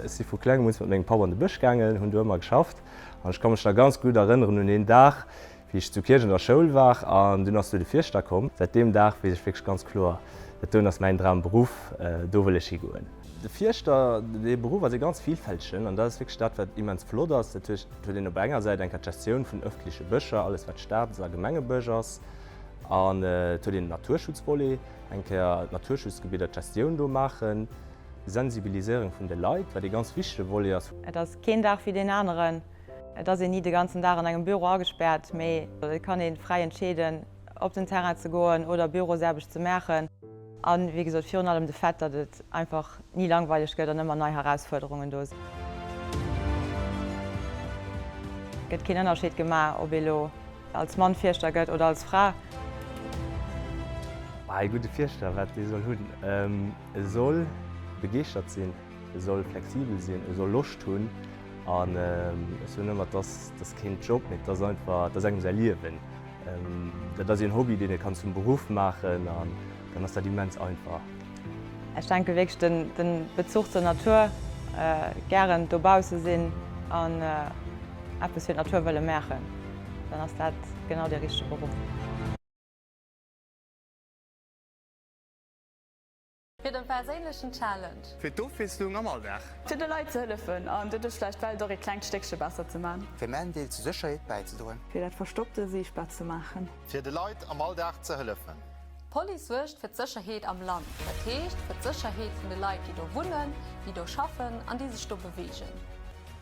Ech si vu klengem un mat mengem Papp an de Bësch gaangen, hunn do ëmmer geschafft an ech ka mech nach ganz gutt erënneren un een Dag, wéi ech zu Kierch an der Schoul war an dunn ass do de Fierschter komm. Säit deem Dag weess ech wierklech ganz kloer, dat doen ass mäin Dramberuff, do wëll ech higoen. De Fierschter, dee Beruff ass ee ganz villfältegen an dat ass wierklech dat, wat immens flott ass. Dat heescht, et huet een op enger Säit eng Kéier d'Gestioun vun ëffentleche Bëscher, alles wat Staats a Gemengebësch ass, an et huet een den Naturschutzvolet, eng Kéier d'Naturschutzgebidder, d'Gestioun do maachen, Sensibiliséierung vun de Leit, wat ee ganz wichtege Volet ass. Et ass keen Dag wéi deen aneren. Et ass een ni de ganzen Dag an engem Büro agespäert, mee et kann ee fräi entscheeden, op den Terrain ze goen oder Bürosaarbecht ze maachen. A wéi gesot, virun allem de Fait, datt et einfach ni langweileg gëtt an ëmmer nei Herausfuerderungen do sinn. Et gëtt keen Ënnerscheed gemaach, ob ee lo als Mann Fierschter gëtt oder als Fra. Ee gudde Fierschter, wat dee soll hunn? E soll begeeschtert sinn, e soll flexibel sinn, e soll Loscht hunn. An ech soen ëmmer, et ass keen Job, mee et ass einfach, et ass engem säi Liewen. Dat ass een Hobby, deen ee kann zum Beruff maachen an dann ass dat immens einfach. Ech denke wierklech den Bezuch zur Natur, gären dobausse sinn an eppes fir d'Natur wëlle maachen, dann ass dat genau dee richtege Beruff. Fir de perséinlechen Challenge. Fir d'Ofwiesslung am Alldag. Fir de Leit ze hëllefen an doduerch vläicht d'Welt och ee klengt Stéckche besser ze man. Fir mäin Deel zur Sécherheet bäizedroen. Fir dat Verstoppte siichtbar ze maachen. Fir de Leit am Alldag ze hëllefen. D'Police suergt fir d'Sécherheet am Land, dat heescht fir d'Sécherheet vun de Leit, déi do wunnen, déi do schaffen an déi sech do beweegen.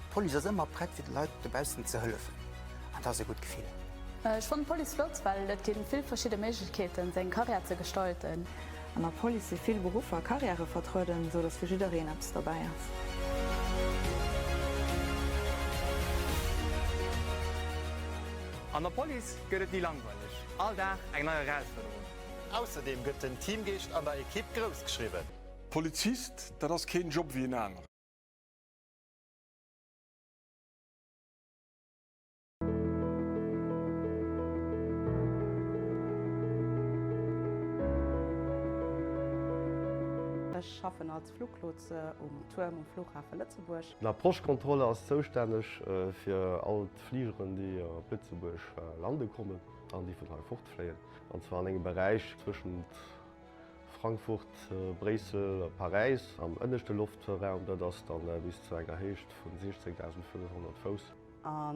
D'Police ass ëmmer prett fir de Leit dobaussen ze hëllefen an dat ass e gutt Gefill. Ech fannen d'Police flott, well et ginn vill verschidde Méiglechkeeten seng Karriär ze gestalten. An der Police si vill Beruffer a Karriäre vertrueden, esou dass fir jiddereen eppes derbäi ass. An der Police gëtt et ni langweileg, all Dag eng nei Erausfuerderung. Ausserdeem gëtt den Teamgeescht an der Ekipp grouss geschriwwen. Polizist, dat ass keen Job wéi en aneren. Ech schaffen als Fluglotse um Tuerm um Flughafe Lëtzebuerg. Den Approche-Contrôle ass zoustänneg fir all d'Fligeren, déi op Lëtzebuerg lande kommen an déi vun hei fortfléien, an zwar an engem Beräich zwëschent Frankfurt, Bréissel a Paräis am ënneschte Loftraum. Dat ass dann bis zu enger Héicht vun 16.500 Fouss. A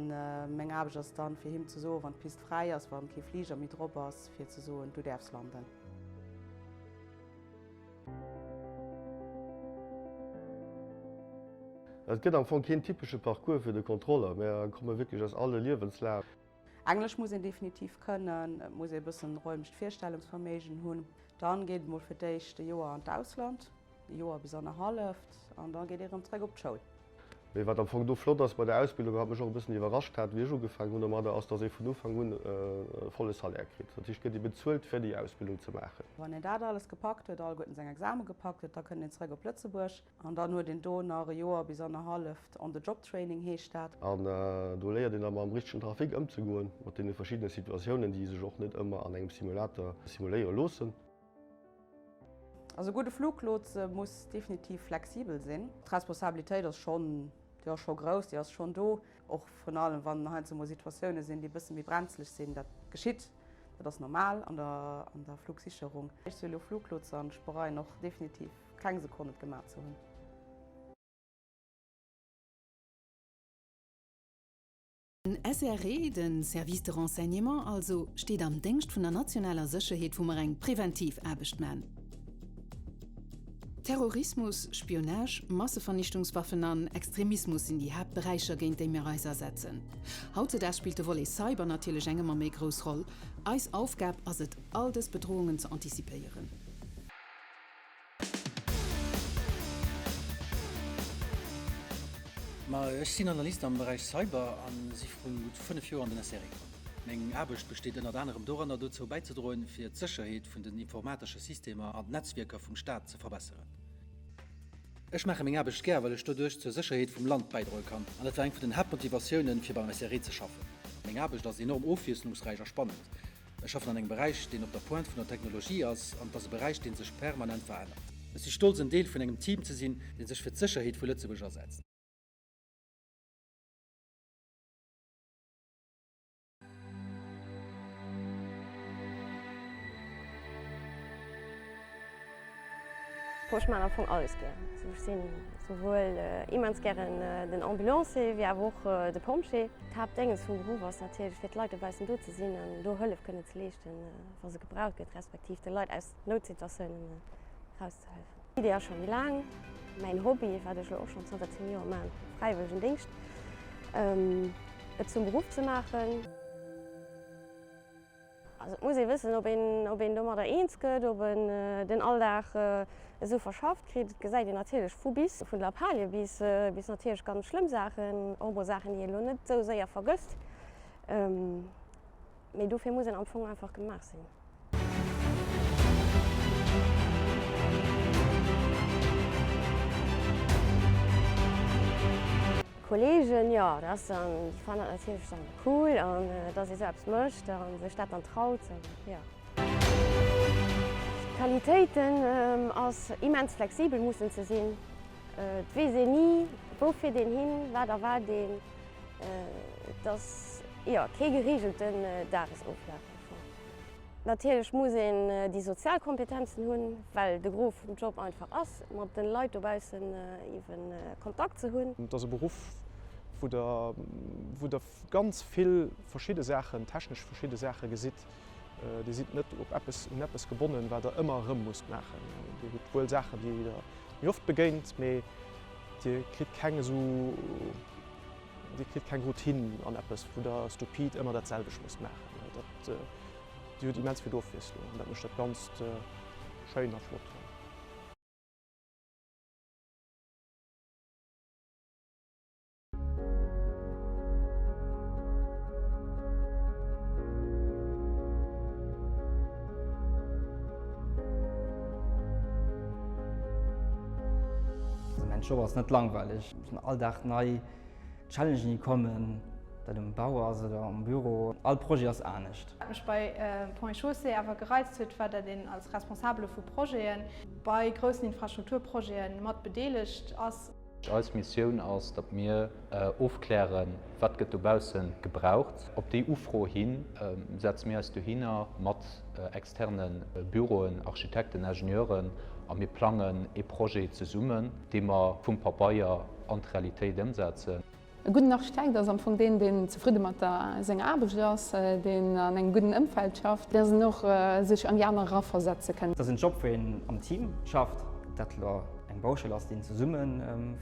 meng Aarbecht ass dann, fir him ze soen, wann d'Pist fräi ass, wann kee Fliger méi drop ass, fir ze soen, du däerfs landen. Et gëtt am Fong keen typesche Parcours fir de Kontroller, mär komme wierklech aus alle Liewenslagen. Englesch muss een definitiv kënnen, et muss ee e bëssen räumlecht Virstellungsverméigen hunn. Dann geet et mol fir d'éischt e Joer an d'Ausland, e Joer bis annerhalleft, an da geet ee rëm zréck op d'Schoul. Mee wat am Fong do flott ass bei der Ausbildung, a wat mech och e bëssen iwwerrascht hat, wéi ech ugefaangen hunn domadder, ass, dass ee vun Ufank un e volle Salaire kritt. Dat heescht, et gëtt ee bezuelt, fir déi Ausbildung ze maachen. Wann een dat alles gepackt huet, alleguerten seng Exame gepackt huet, da kënnt een zréck op Lëtzebuerg an dann huet een do nach e Joer bis annerhalleft On-the-job-Training heescht dat. An do léiert een da mam richtegen Trafic ëmzegoen, mat deene verschiddene Situatiounen, déi sech och net ëmmer an engem Simulator simuléiere loossen. Also e gudde Fluglotse muss definitiv flexibel sinn. D'Responsabilitéit ass schonn, déi ass scho grouss, déi ass schonn do. Och vrun allem wann heiansdo mol Situatioune sinn, déi e bësse méi brenzleg sinn. Dat geschitt, dat ass normal an der an der Flugsicherung. Ech si elo Fluglotse an ech bereien och definitiv keng Sekonn et gemaach ze hunn. Den SRE, de Service de Renseignement also, steet am Déngscht vun der nationaler Sécherheet, wou mer eng präventiv Aarbecht man. Terrorismus, Spionage, Massevernichtungswaffen an Extremismus sinn déi Haaptberäicher, géint déi mir eis asetzen. Hautzedaags spillt de Volet Cyber natierlech eng ëmmer méi grouss Roll. Eis Aufgab ass et, all dës Bedrohungen ze antizipéieren. Ma ech sinn Analyst am Beräich Cyber a si vrun gutt 5 Joer an den SRE komm. Meng Aarbecht besteet ënnert anerem doranner, dozou bäizedroen, fir d'Sécherheet vun den informatesche Systemer an Netzwierker vum Staat ze verbesseren. Ech maache meng Aarbecht gär, well ech doduerch zur Sécherheet vum Land bäidroe kann an dat war eng vun den Haaptmotivatiounen, fir beim SRE ze schaffen. Meng Aarbecht ass enorm ofwiesslungsräich a spannend. Ech schaffen an engem Beräich, deen op der Pointe vun der Technologie ass, an et ass e Beräich, dee sech permanent verännert. Ech si stolz en Deel vun engem Team ze sinn, dee sech fir d'Sécherheet vu Lëtzebuerg asetzt. Ech maan am Fong alles gär. Also ech sinn souwuel immens gären den Ambulancier wéi awer och de Pompjee. D'Haaptdénges vum Beruff ass natierlech fir d'Leit dobaussen do ze sinn an do Hëllef kënnen ze leeschten, wa se gebraucht gëtt, respektiv de Leit aus Noutsituatiounen erauszehëllefen. D'Idee ass scho méi laang mäin Hobby, wat ech elo och schonn zanter 10 Joer maan, Fräiwëllegendéngscht, et zum Beruff ze maachen. Also et muss ee wëssen, ob een, ob een domadder eens gëtt, ob en den Alldag esou verschafft kritt. Et gesäit een natierlech vu bis, vun Lappalie bis, bis natierlech ganz schlëmm Saachen, och mol Saachen, déi een elo net esou séier vergësst. Mee dofir muss een am Fong einfach gemaach sinn. Kollegen, jo, dat ass dann, déi fannen dat natierlech dann cool an dass ee sou eppes mécht a sech dat dann traut, jo. D'Qualitéiten ass immens flexibel mussen ze sinn. Et weess een ni, wou fiert een hin, wat erwaart een. Et ass, jo, kee gereegelten Dagesoflaf am Fong. Natierlech muss een déi sozial Kompetenzen hunn, well de Gros vum Job einfach ass, mat den Leit dobaussen eeben Kontakt ze hunn. Et ass e Beruff, wou der, wou der ganz vill verschidde Saachen, technesch verschidde Saache gesitt. Dir sidd net op eppes, un eppes gebonnen, wat der ëmmer erëm musst maachen. Dir hutt wuel Saachen, déi der méi oft begéint, mee Dir kritt keng esou, Dir kritt keng Routine an eppes, wou der stupid ëmmer dat selwecht musst maachen. Dat, Dir hutt immens vill Ofwiesslung an dat mécht dat Ganzt schéin a flott. Also mäin Job ass net langweileg, et sinn all Dag nei Challengen déi kommen, dat um Bau ass oder am Büro, all Projet ass anescht. Wat mech bei Ponts et Chaussées awer gereizt huet, war dat een als Responsabele vu Projete bei groussen Infrastrukturprojete mat bedeelegt ass. Eis Missioun ass, datt mir ofklären, wat gëtt dobausse gebraucht. Op déi Ufro hi setze mir eis dohinner mat externe Büroen, Architekten, Ingenieuren a mir plangen ee Projet zesummen, dee mer vum Pabeier an d'Realitéit ëmsetzen. E gudden Architekt ass am Fong deen, deen zefridde mat der senger Aarbecht ass, deen an engem gudden Ëmfeld schafft, dass en och sech an déi aner eraversetze kënn. Et ass en Job, wou een am Team schafft, ob dat elo eng Baustell ass, déi een zesumme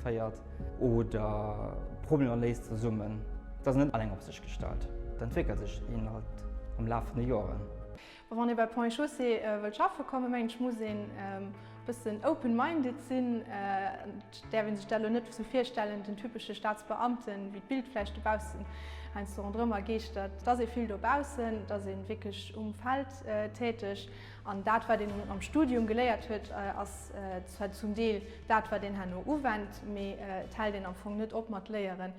féiert oder Problemer léist zesummen. Et ass een net alleng op sech gestallt, et entwéckelt sech een halt am Laf vun de Joren. Bon, wann ee bei Ponts et Chaussées wëllt schaffe kommen, mengen ech, muss een e bëssen open-minded sinn. Et däerf ee sech dat elo net esou virstellen, den typesche Staatsbeamten, wéi d'Bild vläicht dobaussen heiansdo ronderëmmer geeschtert. Et ass ee vill dobaussen, et ass ee wierklech um Feld täteg. An dat, wat een am Studium geléiert huet, ass zwar zum Deel dat, wat een herno uwennt, mee et hält een am Fong net op mat léieren.